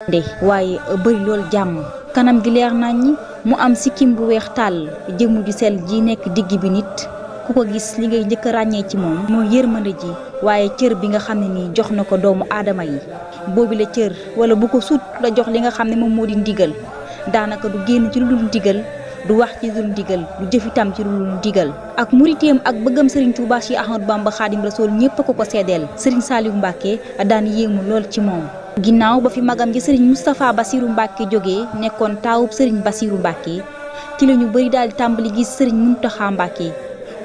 waaye bëri lool jàmm kanam gi leer nañ mu am sikkim bu weex tàll jëmu ju sel ji nekk digg bi nit ku ko gis li ngay njëkk a ràññee ci moom mooy yërmande ji waaye cër bi nga xam ne nii jox na ko doomu aadama yi boobi la cër wala bu ko sut la jox li nga xam ne moom moo di ndigal daanaka du génn ci lu dul ndigal du wax ci lu dul ndigal du jëf itam ci lu dul ndigal ak muriteem ak bëggam Serigne Touba Cheikh Ahmadou Bamba Khadim Rassoul ñëpp ko seedeel Serigne Saliou Mbacké daan yéemu lool ci moom. ginnaaw ba fi magam ji Serigne Moustapha Bassirou Mbacké jógee nekkoon taawub Serigne Bassirou Mbacké ci la ñu bëri daal di tàmbali gis Serigne Mountakha Mbacké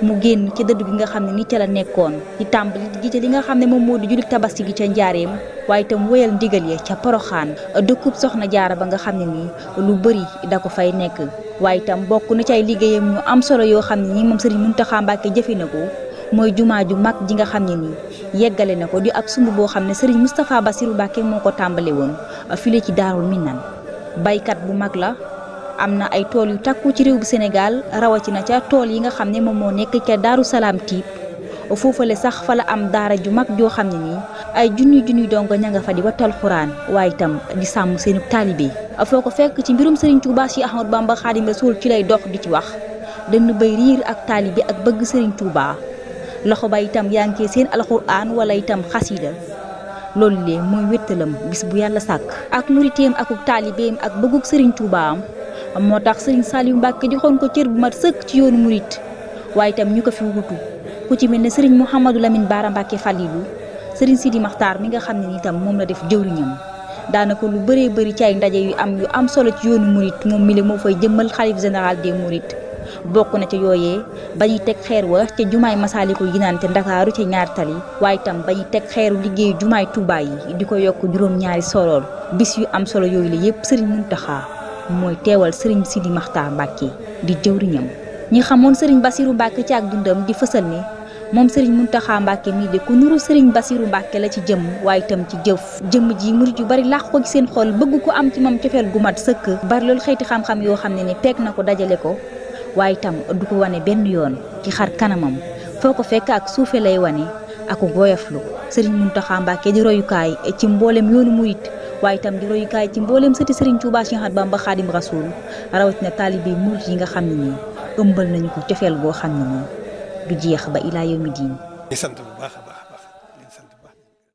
mu génn ci dëdd gi nga xam ne ni ca la nekkoon di tàmbali di jiite li nga xam ne moom moo di jullit tabaski gi ca njaareem waaye itam wéyal ndigal ya ca Poroxaan dëkkub Soxna Jaara ba nga xam ne nii lu bëri da ko fay nekk waaye itam bokk na ci ay liggéeyam ñu am solo yoo xam ne nii moom Serigne Mountakha Mbacké jëfe na ko mooy jumaa ju mag ji nga xam ne nii yeggale na ko di ab sumb boo xam ne Serigne Moustapha Bassirou Mbacké moo ko tàmbale woon file ci Daarul Minan baykat bu mag la am na ay tool yu takku ci réew bu Sénégal rawatina ca tool yi nga xam ne moom moo nekk ca Daaru Salaam Tiib foofale sax fa la am daara ju mag joo xam ne nii ay junniy dongo ña nga fa di wattal xuraan waaye itam di sàmm seenu taalibe foo ko fekk ci mbirum Serigne Touba Cheikh Ahmadou Bamba Khadim Rassoul ci lay dox di ci wax dënn bay riir ak taalibe ak bëgg Serigne Touba loxo ba itam yaa ngi seen alxuraan wala itam xasida loolu lee mooy wéttalam bis bu yàlla sàkk ak muriteem ak taalibeem ak bëggug Serigne Touba am moo tax Serigne Saliou Mbacké joxoon ko cër bu mat sëkk ci yoonu murit waaye itam ñu ko fi wutu ku ci mel ne Serigne Mouhamadou Lamine Bara Mbacké Falilou Serigne Sidi Makhtar mi nga xam ne itam moom la def jëwriñam daanaka lu bëree bëri ci ay ndaje yu am solo ci yoonu murit moom mi le moo fay jëmmal xalif général des mourides bokk na ca yooyee ba ñuy teg xeer wa ca jumaay Masaalikul Jinaan te Ndakaaru ca ñaar tali waaye itam ba ñuy teg xeeru liggéeyu jumaay Touba yi di ko yokk juróom-ñaari soroor bis yu am solo yooyu la yëpp Serigne Mountakha mooy teewal Serigne Sidi Makhtar Mbacké di jëwriñam ñi xamoon Serigne Bassirou Mbacké ci ak dundam di fësal ne moom Serigne Mountakha Mbacké mii de ku nuru Serigne Bassirou Mbacké la ci jëmm waaye itam ci jëmm ji murit yu bari làq ko ci seen xol bëgg ko am ci moom cofeel gu mat sëkk bari loolu xeeti xam-xam yoo xam ne ni peeg na ko dajale ko waaye itam du ko wane benn yoon ci xar kanamam foo ko fekk ak suufe lay wane ak goyoflu Serigne Mountakha Mbacké di royukaay ci mboolem yoonu murit waaye itam di royukaay ci mboolem sëti Serigne Touba Cheikh Ahmadou Bamba Khadim Rassoul rawatina taalibe murit yi nga xam ne nii ëmbal nañu ko cofeel goo xam ne nii du jeex ba ilaa yawmi diin. sant bu baax.